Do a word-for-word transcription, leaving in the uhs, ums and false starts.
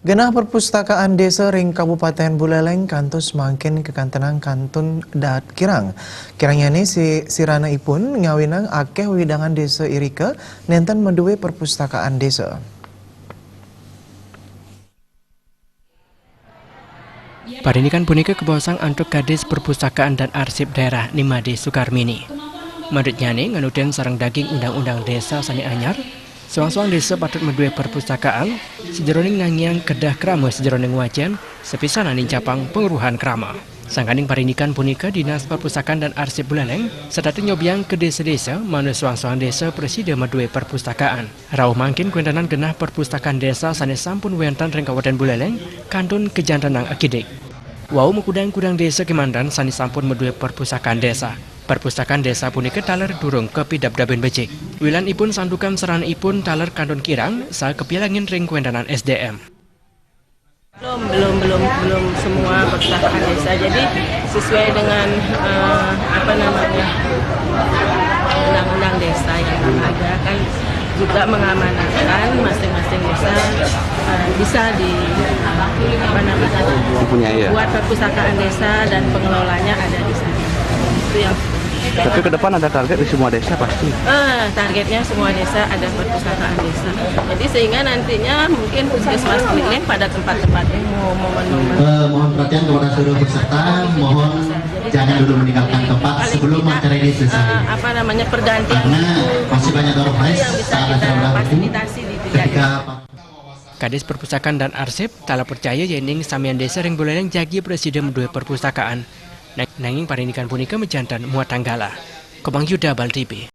Genah perpustakaan desa ring Kabupaten Buleleng kantos mangkin kakantenang kantun dahat kirang. Kirangnyané si siranaipun ngawinang akéh wewidangan desa irika nénten madué perpustakaan desa. Parindikan punika kabaosang antuk Kadis Perpustakaan dan Arsip Daerah Ni Madé Sukarmini. Manut nyané, nganutin sareng daging undang-undang désa sané anyar, soang-soang désa patut madué perpustakaan, sajeroning nangiang kedah krama sajeroning wacén, sapisanan nincapang pangruhan krama. Sangkaning parindikan punika, Dinas Perpustakaan dan Arsip Buleleng setata nyobiang ka désa-désa, mangda soang-soang désa prasida madué perpustakaan. Rauh mangkin kawéntenan genah perpustakaan désa sané sampun wénten ring Kabupatén Buleleng kantun kajantenang akidik. Wau makudang-kudang désa kémanten sané sampun madué perpustakaan désa. Perpustakaan désa punika taler durung kapidabdabin becik. Wilanipun santukan siranaipun taler kantun kirang saha kapialangin ring kawéntenan S D M. Belum, belum, belum, belum semua perpustakaan desa. Jadi sesuai dengan, eh, apa namanya, undang-undang desa yang ada kan juga mengamanatkan masing-masing desa, eh, bisa di, apa namanya, Mempunyai, ya? Buat perpustakaan desa dan pengelolanya ada di sana. Itu yang Tapi ke depan ada target di semua desa pasti? Eh, targetnya semua desa ada perpustakaan desa. Jadi sehingga nantinya mungkin puskesmas keliling pada tempat-tempatnya mau momen-momen. Eh, mohon perhatian kepada seluruh peserta, mohon jangan dulu meninggalkan tempat sebelum acara ini selesai. Eh, apa namanya, pergantian. Karena masih banyak door prize saat acara ulang itu. Ketika Kadis Perpustakaan dan Arsip taler pracaya yéning samian désa ring Buleleng jagi prasida madué perpustakaan. Nang-, nanging parindikan punika majanten muat tanggala. Komang Yuda, Bali T V.